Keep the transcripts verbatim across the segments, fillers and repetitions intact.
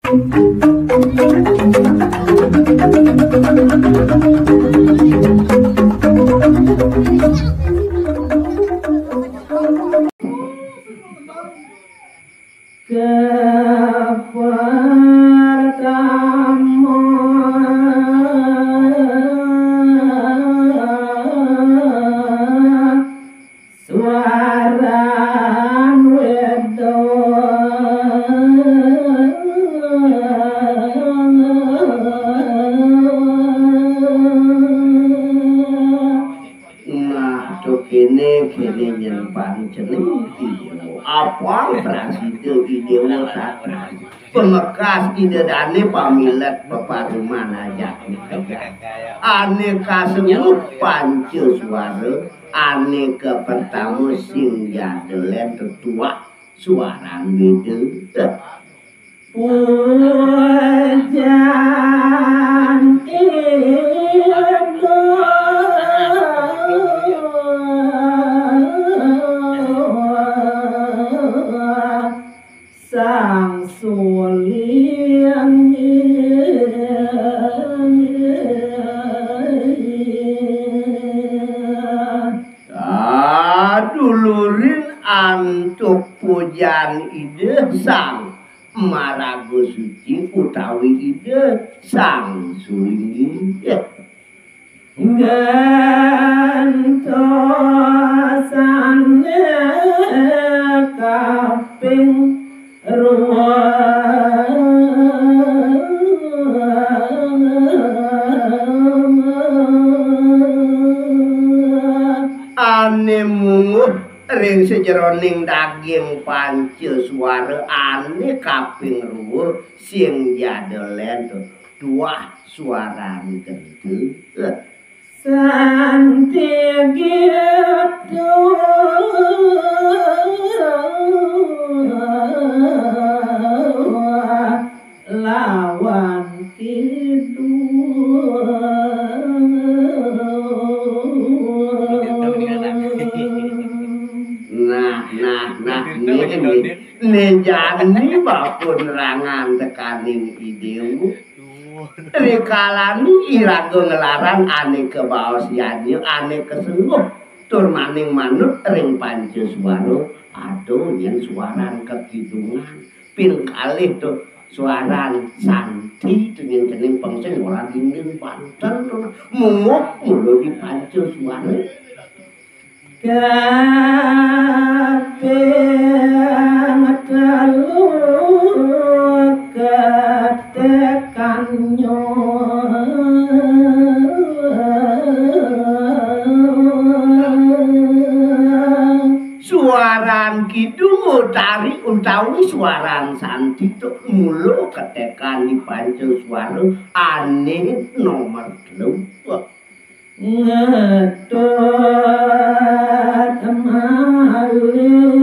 Kepertama, suaran wedok. Nah, to kene, kene nyen pancene Idewa. Apang prasida Idewa tata. Pamekas Ida dane pamilet peparuman ajak. Ane kasengguh panca suara, ane kapertama sing jadelen tetuah suaran beda. Pujan Ida Sang Suling. Kadulurin antuk pujan Ida Sang Maraga Suci utawi Ida Sang Suling. Gantosane kaping ruwet. Ane munguh ring sajeroning daging panca suara ane kaping ruwet sing jadelen tuah suaran kentu. Santi gitu lawan kidung. Nah, nah, nah, nih, nih. Nih, jani bapa nerangan tekaning Idewa. Rikalane iraga nglarang ane kabaos yadnya, ane kasengguh tur maning manut ring panca suara, ada nyen suaran kakidungan. Ping kalih to suaran santi to nyen cening pengsing ora dingding banten to. Munguh mula di panca suara. Kaping telu ketekannya. Suaran kidung utari utawi suaran santi to mula ketekan di panca suara ane nomor telu. Ngetut malih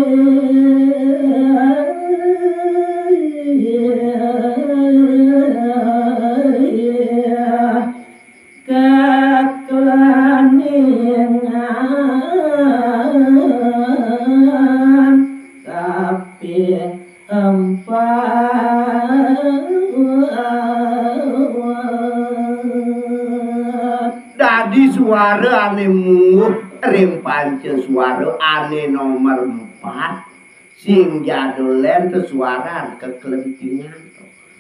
kekleningan, tapi empat. Dadi suara ane munguh ring panca suara ane nomor empat, sing jadelen to suaran keklentingan.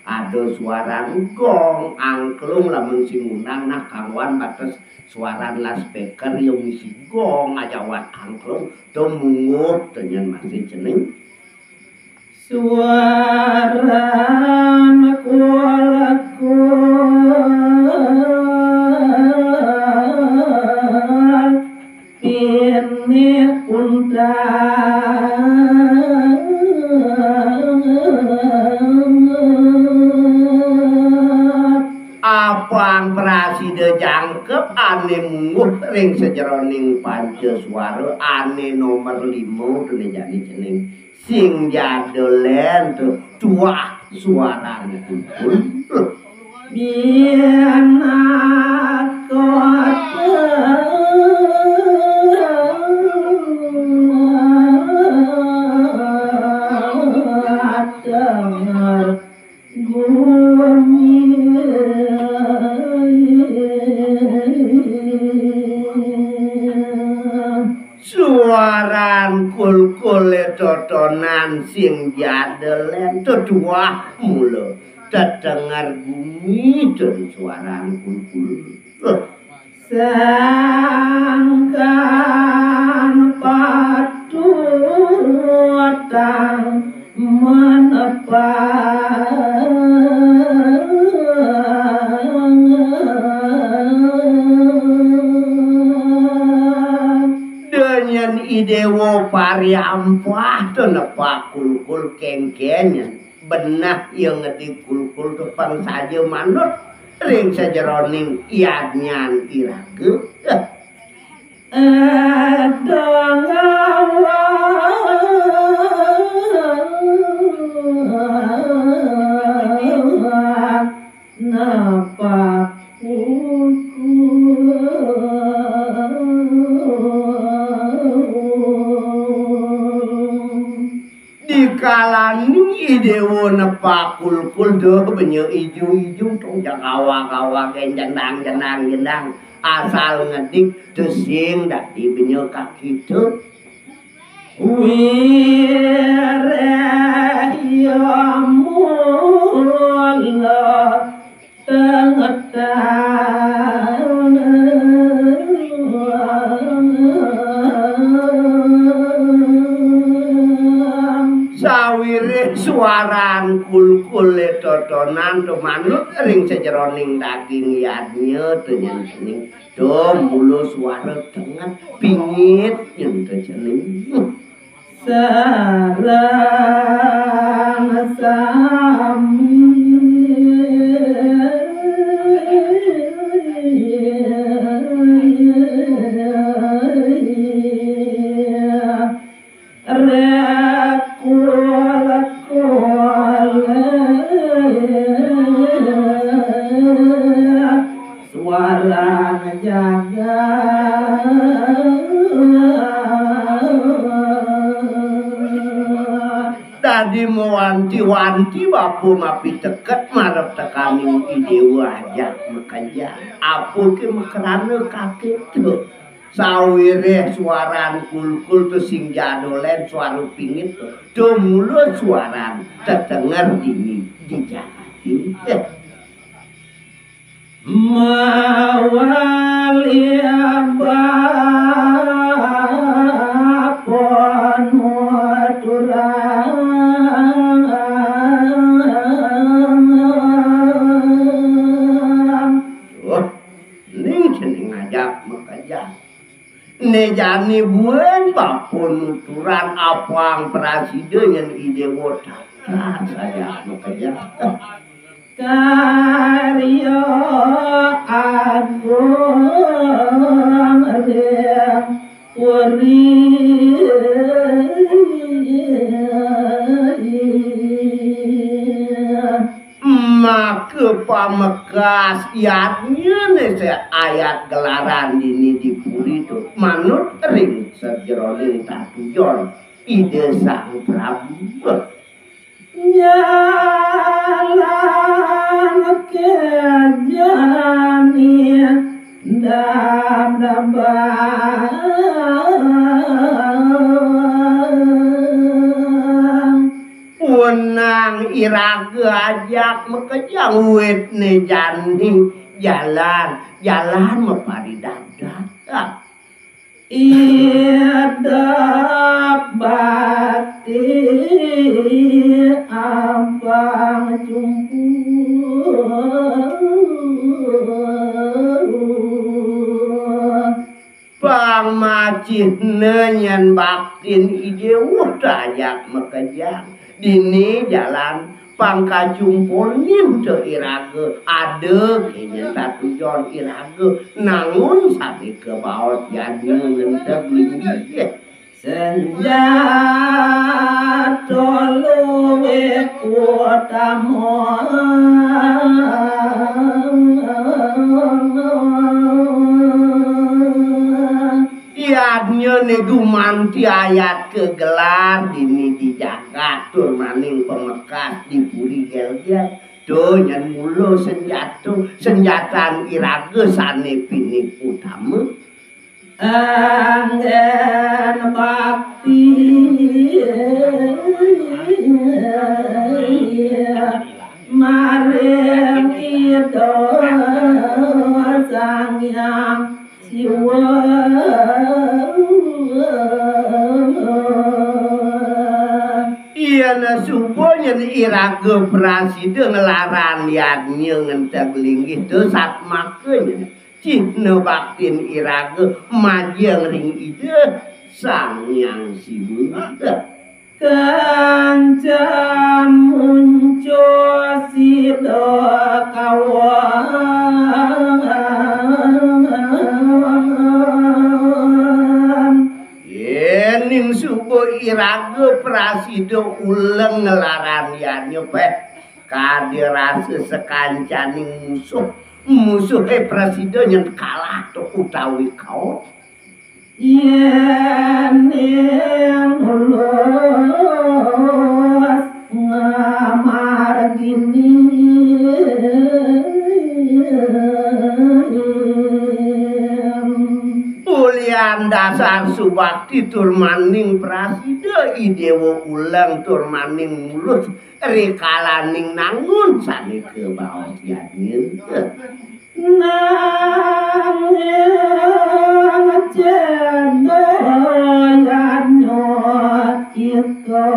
Ada suaran gong, angklung, lamun sing ngundang, nah, kanggoan bates suaran loudspeaker ya misi gong, ajawat angklung, to munguh, to nyen masih cening. Suaran kulakul pinih untat. Apang prasida jangkep ane munguh ring sajeroning panca suara ane nomor lima, to ne jani cening. Sing jadelen to tuah suaranipun. Yen aku denger Suaran kulkule totonan sing jadelen tetuah mula. Tetenger gumi ten suaran kulkul. Sangkan patutang menepang. Denyen Idewa pariampah to nepak kulkul kengkenyen. Benah ia ngedi kulkul tepang saja manut ring sajeroning yadnyan iraga. Eda ngawak napak kulkul. Dikalaning Idewa nepak kulkul, duh, benya ijo-ijo, tong jang awak-awak, jendang, jendang, jendang. Asal ngedik, desing dadi benya kakita. Wiréh ya mula tengetang. Sawiréh suaran kulkulé totonan to manut ring sajeroning daging yadnya to nyen cening. To mula suara tenget pingit nyen to cening. Sareng sami rekul-kul. Suara jagat. Dadi mawanti-wanti bapa mapiteket marep tekaning Idewa ajak makejang. Apa ké makrana kakéto? Sawiréh suaran kulkul to sing jadolén suara pingit to. To mula suaran tetenger dini di jagaté. Mawali bapa nuturang. Wah, ning cening ajak makejang. Né jani buin bapa nuturang apang prasida nyen Idewa tatas ajak makejang. Karya agung ring puri. Maka pamekas yadnya né sa ayat gelaran dini di puri to, manut ring sajeroning tatujon Ida Sang Prabu. Jalan ké jani dab-daban. Wenang iraga ajak makejang, witné jani jalan, jalan maparidabdab. Idep bakti abang jumpu. Pang macihna nyen baktin Ida Wah ajak makejang. Dini jalan pang kacumponin to iraga, ada ké nyen tatujon iraga, nangun sami kabaos jani ngenteg linggih. Senjata luwih utama. Yadnya né gumanti ayat kagelar dini di jagat tur maning pamekas di puri Gélgél. Tuh, nyen mula senjata, senjatan iraga sane pinih utama. Anggen bakti maring Ida Sang Hyang Siwa. Yen suba nyen iraga prasida nglaran yadnya ngenteg linggih, to satmaka nyen cihna baktin iraga majeng ring Ida Sang Hyang Siwa. Kancan muncu sida kawan. Yening suba iraga prasida uleng nglaran yadnya, peh, kadi rasa sakancaning musuh, musuhe prasida nyen kalah to utawi kaot. Yening mulus ngamargini. Ulian dasar subakti tur maning prasida, Idewa uleng tur maning mulus rikalaning nangun sane kabaos yadnya. Nanging cedayanya ika.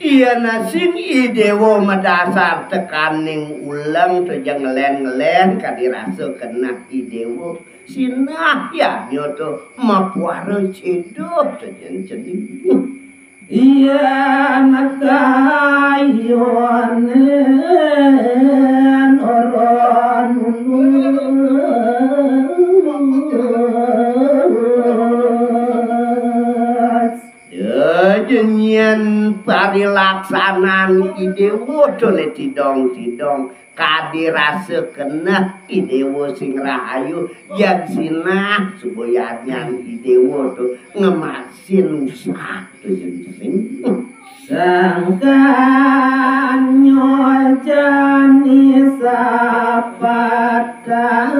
Yen sing Idewa madasar tekaning uleng, to ja nglen-nglen kadi rasa keneh Idewa. Sinah yadnya to mapuara cedok, to ja cening. Yen kayunin ora nulus. Dadi yen parilaksanan Idewa to ne tidong-tidong, kadi rasa keneh Idewa sing rahayu, jeg sinah suba yadnyan Idewa to ngemasin usak to jeg cening. Sangkan nyocani sapatan.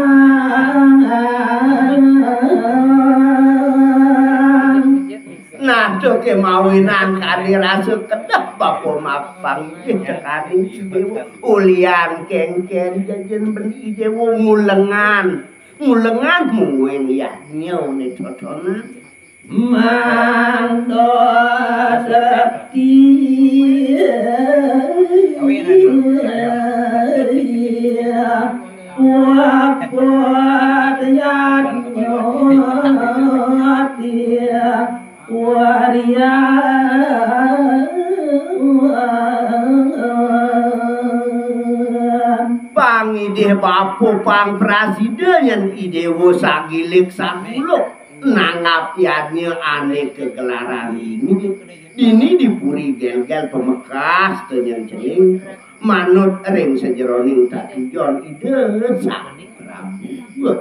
Nah, to kemawinan kadi rasa keneh bapa mapanggih tekaning Idewa. Ulian kenken jejen ben Idewa ngulengan. Ngulengan mungguing yadnya ne totonan. Mangda dadi waput yadnya. Pangidih bapa pang prasida nyen Idewa sagilik saguluk nanggap yadnya ane kegelaran ini. Dini di puri Gelgel Pamekas to nyen cening manut ring sajeroning tatujon Ida Sang Prabu.